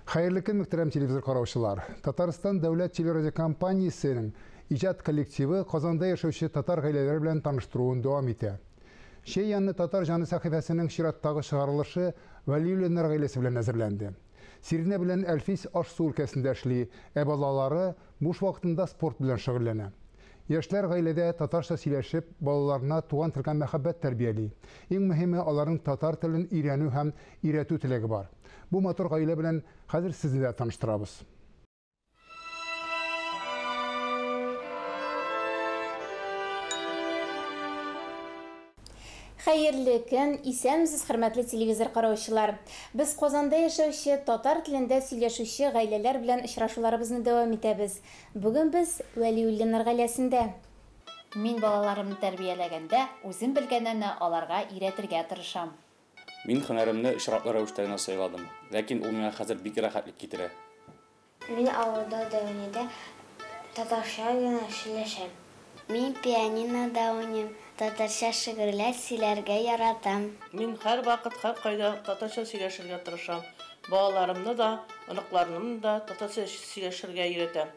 Хәерле көн, мөхтәрәм телевизор караучылар. Татарстан дәүләт телерадиокомпаниясенең иҗат коллективы Казанда яшәүче татар гаиләләре белән таныштыруын дәвам итә. Чәй янны татар җаны сәхифәсенең чираттагы чыгарылышы Вәлиуллиннар гаиләсе белән әзерләнде. Сиринә белән Әлфис аш-су өлкәсендә эшли, ә балалары буш вакытында спорт белән шөгыльләнә. Яшьләр гаиләдә татарча сөйләшеп, балаларына туган телгә мәхәббәт тәрбияли. Иң мөһиме, аларның татар телен өйрәнү һәм өйрәтү теләге бар. Бу матур гаилә белән хәзер сезне дә таныштырабыз. Хәерле көн, исәнмесез, хөрмәтле телевизор караучылар. Без Казанда яшәүче, татар телендә сөйләшүче гаиләләр белән очрашуларыбызны дәвам итәбез. Бүген без Вәлиуллиннар гаиләсендә. Мин балаларымны тәрбияләгәндә үзем белгәннәрне аларга өйрәтергә тырышам. Мин һөнәремне очраклы рәвештә генә сайладым, ләкин ул миңа хәзер бик рәхәтлек китерә. Мин авылда дәүнидә татарча гына сөйләшәм. Мин пианинода уйныйм, татарча шигырьләр сөйләргә яратам. Мин һәрвакыт, һәркайда татарча сөйләшергә тырышам. Балаларымны да, оныкларымны да татарча сөйләшергә өйрәтәм.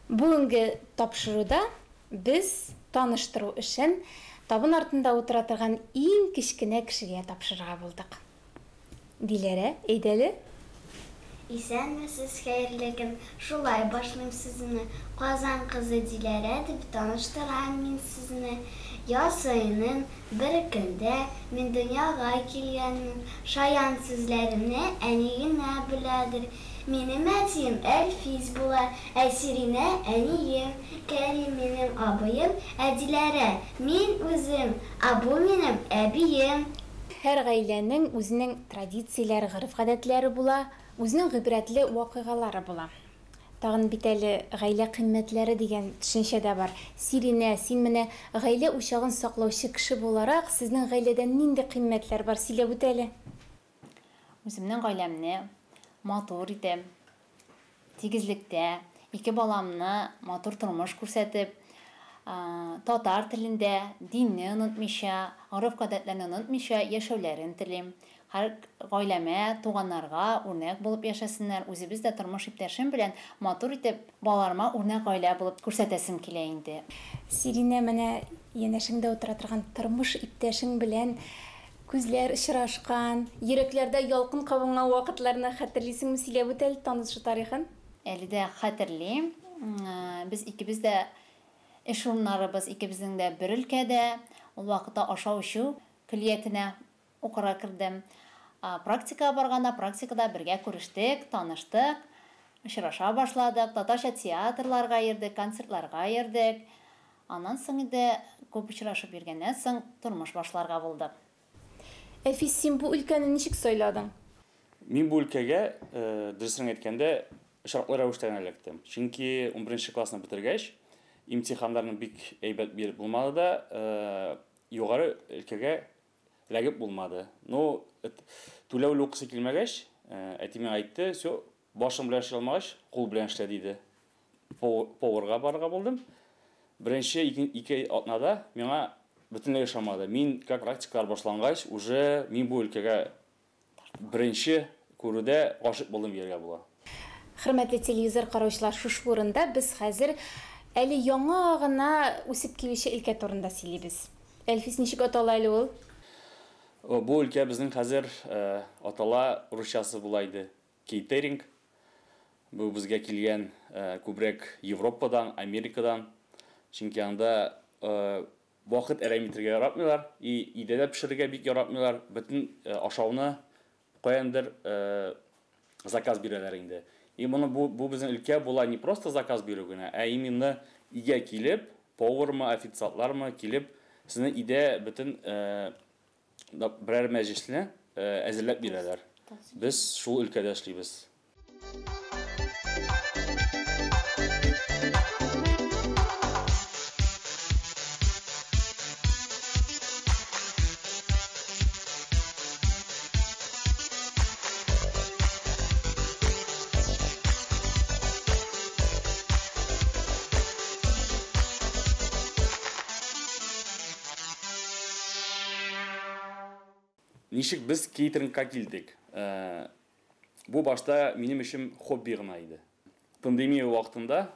Бүгенге тапшыруда без таныштыру эшен табын артында утыра торган иң кечкенә кешегә тапшырырга булдык. Диләрә, әйдәле. Исәнмесез, хәерле көн. Шулай башлыйм сүземне. Казан кызы Диләрә дип таныштырам мин сезне. Яз аеның бер көндә мин дөньяга килгәнмен. Шаян сүзләремне әни генә беләдер. Минем әтием Әлфис була, ә Сиринә әнием. Кәрим минем абыем, ә Диләрә мин үзем, ә бу минем әбием. Һәр гаиләнең үзенең традицияләре, гореф-гадәтләре була, үзенең гыйбрәтле вакыйгалары була. Тагын бит әле гаилә кыйммәтләре дигән төшенчә дә бар. Сиринә, син менә гаилә учагын саклаучы кеше буларак, сезнең гаиләдә нинди кыйммәтләр бар, сөйләп үт әле. Үземнең гаиләмне матур итеп, тигезлектә, ике баламны матур тормыш күрсәтеп, татар телендә, динне онытмыйча, гореф-гадәтләрне онытмыйча яшәүләрен телим. Һәр гаиләмә, туганнарга үрнәк булып яшәсеннәр. Үзебез дә тормыш иптәшем белән матур итеп балаларыма үрнәк гаилә булып күрсәтәсем килә инде. Сиринә, менә янәшеңдә утыра торган тормыш иптәшең белән күзләр очрашкан, йөрәкләрдә ялкын кабынган вакытларны хәтерлисеңме? Сөйләп үт әле танышу тарихын. Әле дә хәтерлим. Без икебез дә эш урыннарыбыз икебезнең дә бер өлкәдә. Ул вакытта ашау-эчү көллиятенә укырга кердем. Практикага барганда практикада бергә күрештек, таныштык, очраша башладык, татарча театрларга йөрдек, концертларга йөрдек. Аннан соң инде күп очрашып йөргәннән соң тормыш башларга булдык. Әлфис, син бу өлкәне ничек сайладың? Мин бу өлкәгә, дөресен әйткәндә, очраклы рәвештә генә эләктем. Чөнки 11 классны бетергәч, имтиханнарны бик әйбәт биреп булмады да, югары өлкәгә эләгеп булмады. Ну, түләүле укысы килмәгәч, әти миңа әйтте, всё, башың белән эшли алмагач, кул белән эшлә диде. Поварга барырга булдым. Беренче ике атнада миңа бөтенләй ошамады. Мин, как практикалар башлангач, уже мин бу өлкәгә беренче күрүдә гашыйк булдым дияргә була. Хөрмәтле телевизор караучылар, шушы урында без хәзер әле яңа гына үсеп килүче өлкә турында сөйлибез. Әлфис, ничек атала әле ул? Бу өлкә безнең хәзер атала, русчасы була иде кейтеринг. Бу безгә килгән күбрәк Европадан, Америкадан. Чөнки анда вакыт әрәм итәргә яратмыйлар, и өйдә дә пешерергә бик яратмыйлар. Бөтен ашауны каяндыр заказ бирәләр инде. И моны бу безнең өлкә була не просто заказ бирү генә, ә именно өйгә килеп, повармы, официантлармы килеп, сезне өйдә бөтен берәр мәҗлесне әзерләп бирәләр. Без шул өлкәдә эшлибез. Ничек без кейтерингка килдек? Бу башта минем өчен хобби гына иде. Пандемия вакытында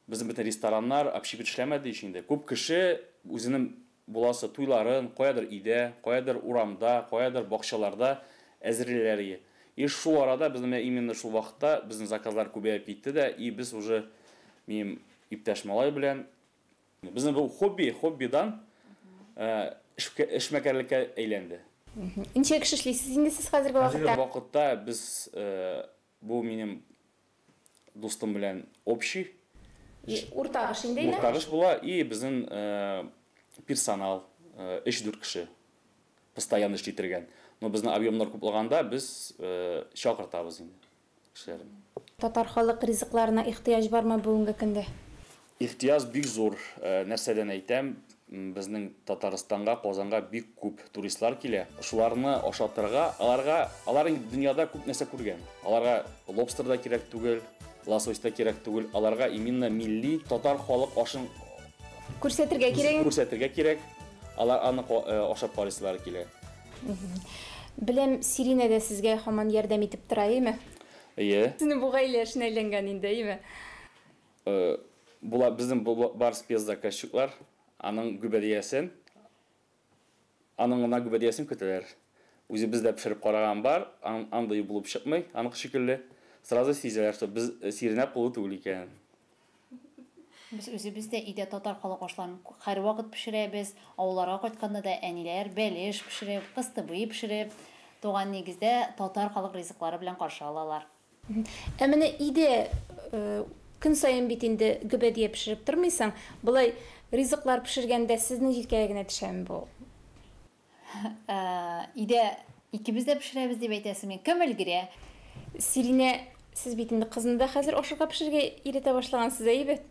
безнең бөтен рестораннар, общепит эшләмәде ич инде. Күп кеше үзенең буласы туйларын каядыр өйдә, каядыр урамда, каядыр бакчаларда әзерлиләр иде. И шул арада безнең менә именно шул вакытта безнең заказлар күбәеп китте дә, и без уже минем иптәш малай белән безнең бу хобби, хоббидан эшмәкәрлеккә әйләнде. Ничә кеше эшлисез инде сез хәзерге вакытта? Хәзерге вакытта без бу минем дустым белән общий. Уртак эш инде. Уртак эш була и безнең персонал 3-4 кеше постоянно эшли торган. Но безнең объемнар күп булганда без чакыртабыз инде кешеләрне. Татар халык ризыкларына ихтыяҗ бармы бүгенге көндә? Ихтыяҗ бик зур. Нәрсәдән әйтәм, безнең Татарстанга, Казанга бик күп туристлар килә. Шуларны ашатырга, аларга, алар инде дөньяда күп нәрсә күргән. Аларга лобстер да кирәк түгел, лосось та кирәк түгел. Аларга именно милли татар халык ашын күрсәтергә кирәк. Күрсәтергә кирәк. Алар аны ашап карыйсылары килә. Беләм, Сиринә дә сезгә һаман ярдәм итеп тора, әйеме? Әйе. Сезнең бу гаилә эшенә әйләнгән инде, әйеме? Була, безнең бар спецзаказчиклар, аның гөбәдиясен, аның гына гөбәдиясен көтәләр. Үзебез дә пешереп караган бар, андый булып чыкмый, аныкы шикелле. Сразу сизәләр, что без Сиринә кулы түгел икән. Без үзебез дә өйдә татар халык ашларын һәрвакыт пешерәбез. Авылларга кайтканда да әниләр бәлеш пешереп, кыстыбый пешереп, туган нигездә татар халык ризыклары белән каршы алалар. Ә менә өйдә көн саен бит инде гөбәдия пешереп тормыйсың. Болай ризыклар пешергәндә сезнең җилкәгә генә төшәме бу? Өйдә икебез дә пешерәбез дип әйтәсем мин. Кем өлгерә? Сиринә, сез бит инде кызны да хәзер ашарга пешерергә өйрәтә башлагансыз, әйе бит?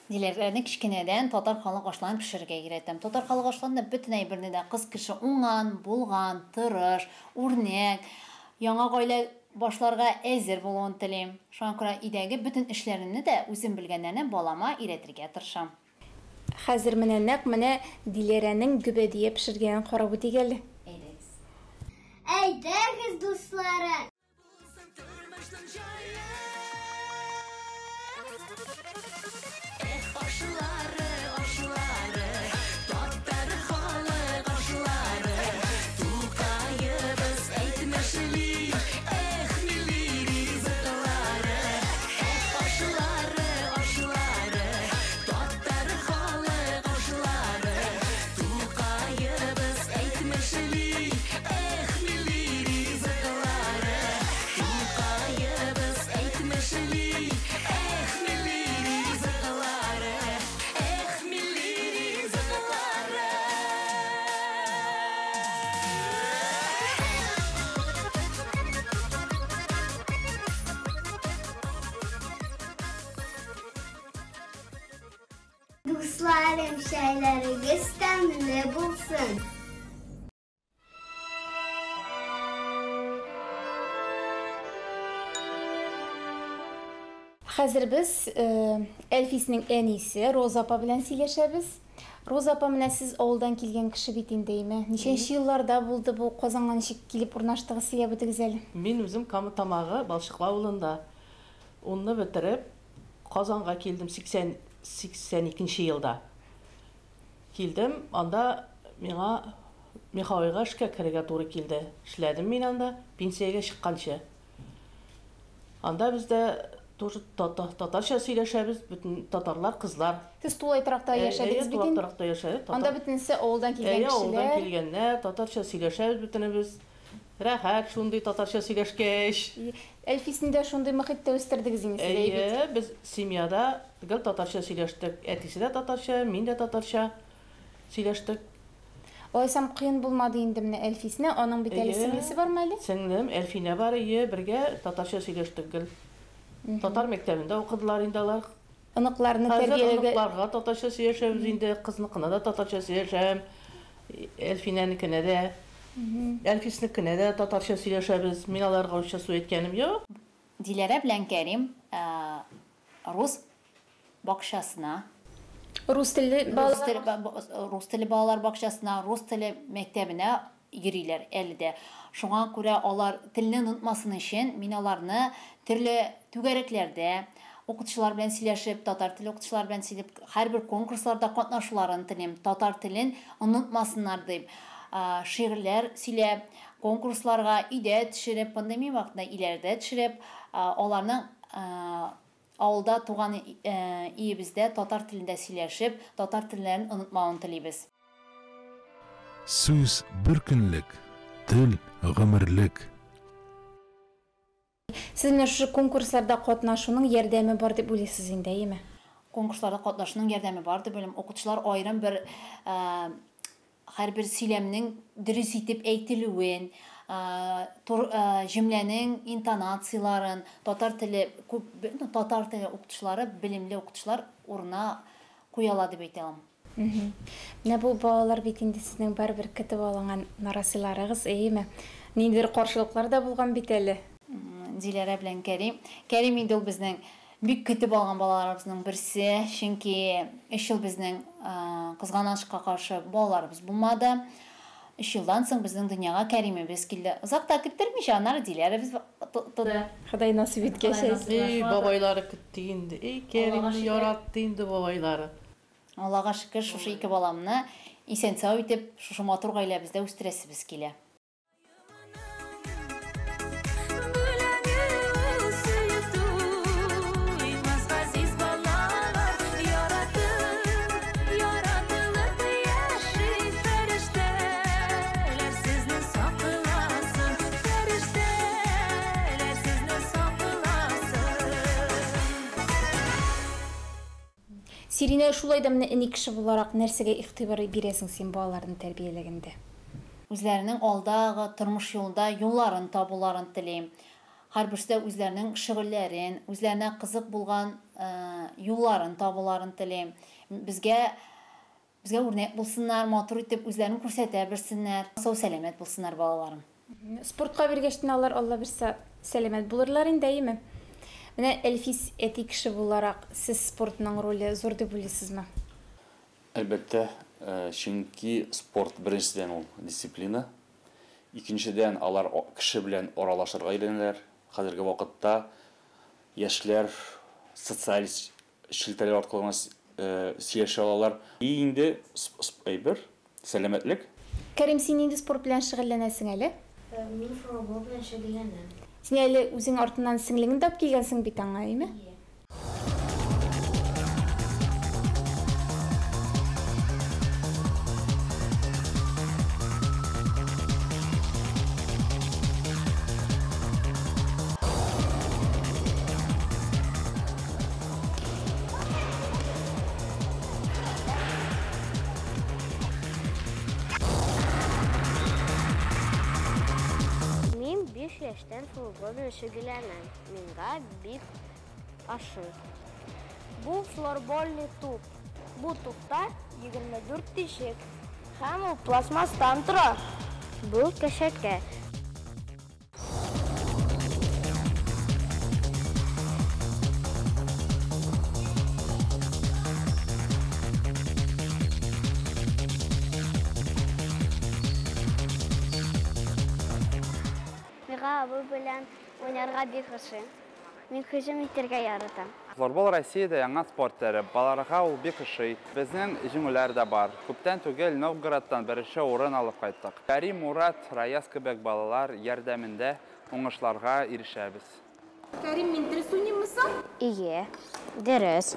Диләрәне кечкенәдән татар халык ашларын пешерергә өйрәтәм. Татар халык ашларында бөтен әйберне дә кыз кеше уңган, булган, тырыш, үрнәк, яңа гаилә башларга әзер булуын телим. Шуңа күрә өйдәге бөтен эшләремне дә үзем белгәннәрне балама өйрәтергә тырышам. Хәзер менә нәкъ менә Диләрәнең гөбәдия пешергәнен карап үтик әле. Әйдәгез. Әйдәгез, дусларым! Дусларым, чәйләрегез тәмле булсын. Хәзер без Әлфиснең әнисе Роза апа белән сөйләшәбез. Роза апа, менә сез авылдан килгән кеше бит инде, әйме? Ничәнче елларда булды бу, Казанга ничек килеп урнаштыгыз, сөйләп үтегез әле. Мин үзем Кама Тамагы Балчыклы авылында унны бетереп, Казанга килдем 82 елда. Килдем, анда миңа меховойга эшкә керергә туры килде. Эшләдем мин анда пенсиягә чыкканчы. Анда бездә тоже татарча сөйләшәбез, бөтен татарлар, кызлар. Сез тулай торакта яшәдегез бит инде? Тулай торакта яшәдек. Анда бөтенесе авылдан килгән кешеләр. Авылдан килгәннәр, татарча сөйләшәбез бөтенебез. Рәхәт шундый татарча сөйләшкәч. Әлфисне дә шундый мохиттә үстердегез инде сез, әйе бит? Әйе, без семьяда гел татарча сөйләштек. Әтисе дә татарча, мин дә татарча сөйләштек. Алайсам кыен булмады инде менә Әлфисне, аның бит әле сеңлесе бармы әле? Сеңлем Әлфинә бар, әйе, бергә татарча сөйләштек гел. Татар мәктәбендә укыдылар инде алар. Оныкларны тәрбияләүгә. Хәзер оныкларга татарча сөйләшәбез инде, кызныкына да татарча сөйләшәм, Әлфинәнекенә дә, Әлфиснекенә дә татарча сөйләшәбез. Мин аларга русча сүз әйткәнем юк. Диләрә белән Кәрим рус бакчасына, рус телле балалар, рус телле балалар бакчасына, рус теле мәктәбенә йөриләр әле дә. Шуңа күрә алар телне онытмасын өчен мин аларны төрле түгәрәкләрдә укытучылар белән сөйләшеп, татар теле укытучылар белән сөйләп, һәрбер конкурсларда катнашуларын телим. Татар телен онытмасыннар дип, шигырьләр сөйләп, конкурсларга өйдә төшереп, пандемия вакытында өйләрдә төшереп, аларның авылда туган өебездә татар телендә сөйләшеп, татар телләрен онытмавын телибез. Сүз бер көнлек, тел гомерлек. Сез менә шушы конкурсларда катнашуның ярдәме бар дип уйлыйсыз инде, әйеме? Конкурсларда катнашуның ярдәме бар дип уйлыйм. Укытучылар аерым бер һәрбер сөйләмнең дөрес итеп әйтелүен, җөмләнең интонацияләрен, татар теле күп, татар теле укытучылары, белемле укытучылар урынына куя ала дип әйтә алам. Менә бу балалар бит инде сезнең барыбер көтеп алынган нарасыйларыгыз, әйеме? Ниндидер каршылыклар да булган бит әле. Диләрә белән Кәрим. Кәрим инде ул безнең бик көтеп алган балаларыбызның берсе, чөнки 3 ел безнең кызганычка каршы балаларыбыз булмады. 3 елдан соң безнең дөньяга Кәримебез килде. Озак та көттермичә, аннары Диләрәбез туды. Ходай насыйп иткәч. Эй, бабайлары көтте инде. Эй, Кәримне яратты инде бабайлары. Аллага шөкер, шушы ике баламны исән-сау итеп, шушы матур гаиләбездә үстерәсебез килә. Сиринә, шулай да менә әни кеше буларак нәрсәгә игътибар бирәсең син балаларны тәрбияләгәндә? Үзләренең алдагы тормыш юлында юлларын табуларын телим. Һәрберсе үзләренең шөгыльләрен, үзләренә кызык булган юлларын табуларын телим. Безгә үрнәк булсыннар, матур итеп үзләрен күрсәтә белсеннәр, сау-сәламәт булсыннар балаларым. Спортка биргәч тә алар Алла бирсә сәламәт булырлар инде, әйеме? Менә Әлфис әти кеше буларак сез спортның роле зур дип уйлыйсызмы? Әлбәттә, чөнки спорт беренчедән ул дисциплина, икенчедән алар кеше белән аралашырга өйрәнәләр. Хәзерге вакытта яшьләр социаль челтәрләр аркылы гына сөйләшә алалар. И инде әйбер, сәламәтлек. Кәрим, син нинди спорт белән шөгыльләнәсең әле? Мин футбол белән шөгыльләнәм. Син әле үзең артыннан сеңлеңне дә алып килгәнсең бит аңа, әйеме? Мин 5 яшьтән футбол белән шөгыльләнәм. Миңа бик ошый. Бу флорбольный туп. Бу тупта 24 тишек. Һәм ул пластмасстан тора. Бу кәшәкә. Миңа абый белән уйнарга бик ошый. Мин һөҗүм итәргә яратам. Флорбол Россиядә яңа спорт төре. Балаларга ул бик ошый. Безнең җиңүләр дә бар. Күптән түгел Новгородтан беренче урын алып кайттык. Кәрим, Мурат, Раяз кебек балалар ярдәмендә уңышларга ирешәбез. Кәрим, мин дөрес уйныйммы соң? Ие, дөрес.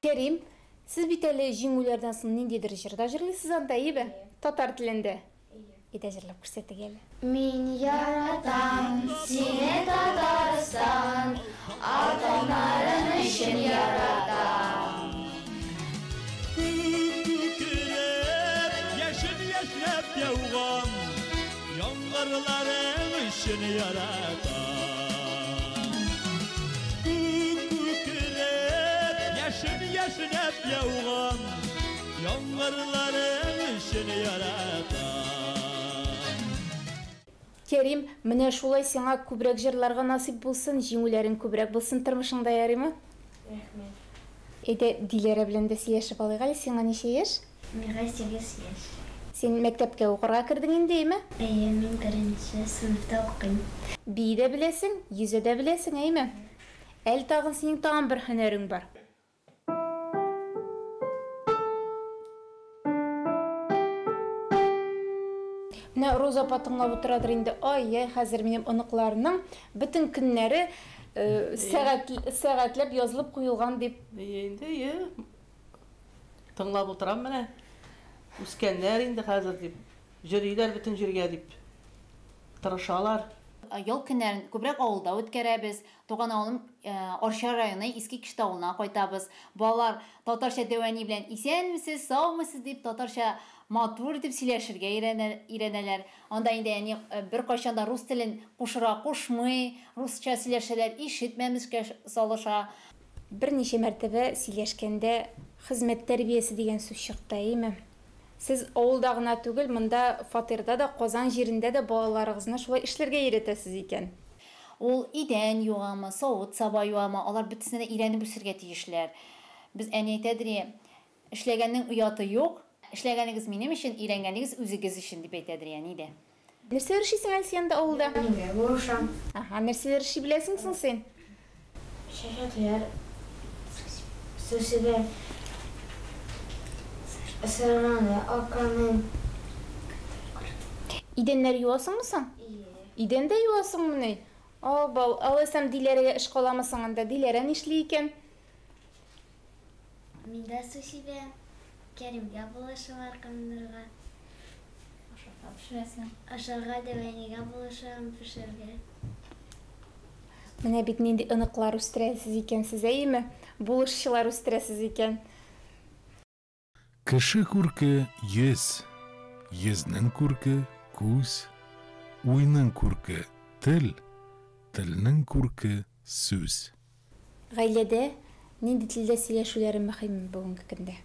Кәрим, сез бит әле җиңүләрдән соң ниндидер җырда җырлыйсыз анда, әйеме? Татар телендә. Әйдә җырлап күрсәтик әле. Мин яратам сине, Татарстан, атамнарың өчен яратам. Күк күкрәп, яшен яшьнәп яуган яңгырларың өчен яратам. Күк күкрәп, яшен яшьнәп яуган Яңгырларың өчен яратам. Кәрим, менә шулай сиңа күбрәк җырларга насыйп булсын, җиңүләрең күбрәк булсын тормышыңда, ярыймы? Рәхмәт. Әйдә, Диләрә белән дә сөйләшеп алыйк әле. Сиңа ничә яшь? Миңа 8 яшь. Син мәктәпкә укырга кердең инде, әйме? Әйе, мин беренче сыйныфта укыйм. Бии дә беләсең, йөзә дә беләсең, әйме? Әле тагын синең тагын бер һөнәрең бар. Менә Роза апа тыңлап утырадыр инде. Ай-яй, хәзер минем оныкларның бөтен көннәре сәгать сәгатьләп язылып куелган дип. Әйе инде, әйе. Тыңлап утырам менә. Үскәннәр инде хәзер дип. Йөриләр бөтен җиргә дип. Тырышалар. Ял көннәрен күбрәк авылда үткәрәбез. Туган авылым Арча районы Иске Кишет авылына кайтабыз. Балалар татарча дәү әни белән исәнмесез, саумысыз дип татарча матур итеп сөйләшергә өйрәнәләр. Анда инде әни беркайчан да рус телен кушыра кушмый, русча сөйләшәләр, ишетмәмешкә салыша. Берничә мәртәбә сөйләшкәндә хезмәт тәрбиясе дигән сүз чыкты, әйеме? Сез авылда гына түгел, монда фатирда да, Казан җирендә дә балаларыгызны шулай эшләргә өйрәтәсез икән. Ул идән юамы, савыт-саба юамы, алар бөтенесенә дә өйрәнеп үсергә тиешләр. Без әни әйтәдер, эшләгәннең ояты юк, эшләгәнегез минем өчен, өйрәнгәнегез үзегез өчен дип әйтәдер әни дә. Нәрсәләр эшлисең әле син анда авылда? Әнигә булышам. Ага, нәрсәләр эшли беләсең соң син? Чәчәкләр су сибәм. Сырманы аканын. Идәннәр юасыңмы соң? Ие. Идән дә юасыңмыни? Абау, алайсам Диләрәгә эш каламы соң анда? Диләрә нишли икән? Мин дә су сибәм. Кәримгә булышам арканларга. Ашарга пешерәсең. Ашарга дәү әнигә булышам пешерергә. Менә бит нинди оныклар үстерәсез икән сез, әйеме? Булышчылар үстерәсез икән. Кеше күрке йөз, йөзнең күрке күз, уйның күрке тел, телнең күрке сүз. Гаиләдә нинди телдә сөйләшүләре мөһим бүгенге көндә?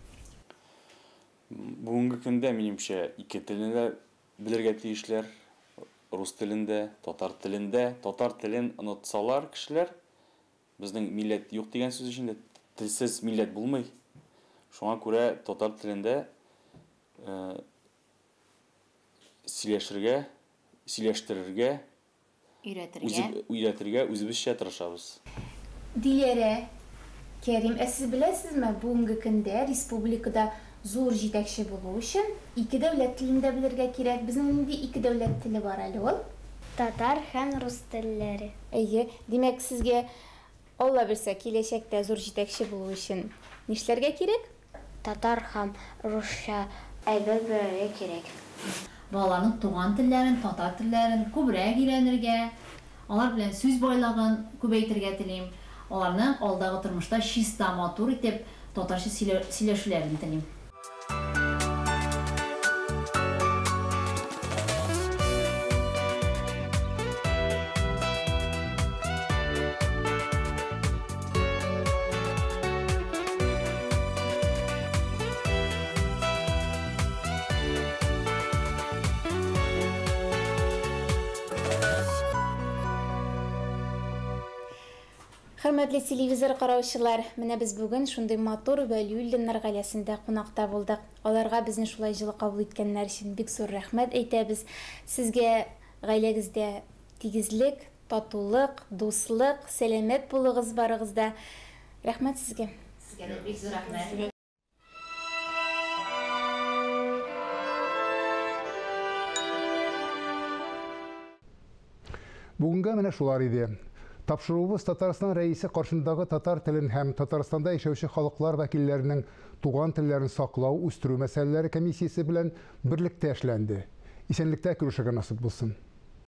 Бүгенге көндә, минемчә, ике телне дә белергә тиешләр. Рус телен дә, татар телен дә. Татар телен онытсалар кешеләр, безнең милләт юк дигән сүз өчен дә телсез милләт булмый. Шуңа күрә татар телендә сөйләшергә, сөйләштерергә, Өйрәтергә. Өйрәтергә үзебезчә тырышабыз. Диләрә, Кәрим, ә сез беләсезме, бүгенге көндә республикада зур җитәкче булу өчен ике дәүләт телен дә белергә кирәк. Безнең нинди ике дәүләт теле бар әле ул? Татар һәм рус телләре. Әйе, димәк, сезгә, Алла бирсә, киләчәктә зур җитәкче булу өчен нишләргә кирәк? Татар һәм русча әйбер белергә кирәк. Балаларның туган телләрен, татар телләрен күбрәк өйрәнергә, алар белән сүз байлыгын күбәйтергә телим. Аларның алдагы тормышта чиста, матур итеп татарча сөйләшүләрен телим. Хөрмәтле телевизор караучылар, менә без бүген шундый матур Вәлиуллиннар гаиләсендә кунакта булдык. Аларга безне шулай җылы кабул иткәннәр өчен бик зур рәхмәт әйтәбез. Сезгә гаиләгездә тигезлек, татулык, дуслык, сәламәт булыгыз барыгыз да. Рәхмәт сезгә. Сезгә дә бик зур рәхмәт. Бүгенгә менә шулар иде. Тапшыруыбыз Татарстан Рәисе каршындагы татар телен һәм Татарстанда яшәүче халыклар вәкилләренең туган телләрен саклау, үстерү мәсьәләләре комиссиясе белән берлектә эшләнде. Исәнлектә күрешергә насыйп булсын.